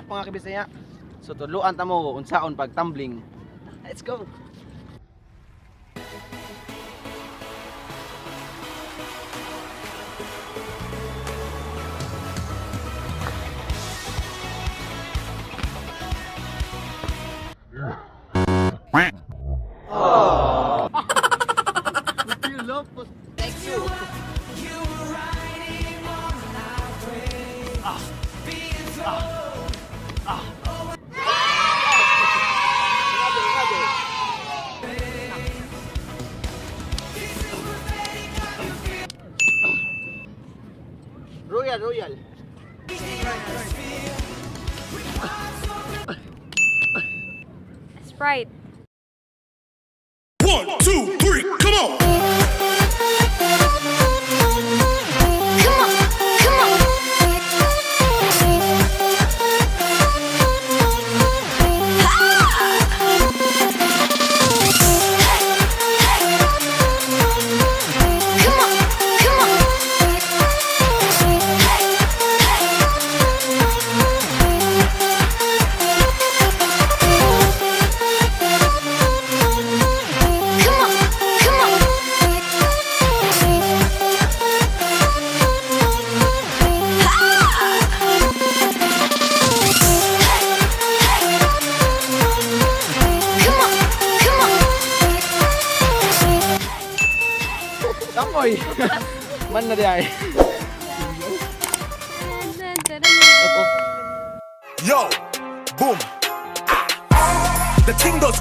up, mga kabisaya. So tudluan ta mo unsaon pag tumbling. Let's go. Royal, Royal. Sprite. One, two, three, come on! Come on, come on. Come on, come on. Come on, come on. Come on, come on. Tamoy. Man na di ay. Yo, boom. The ting goes.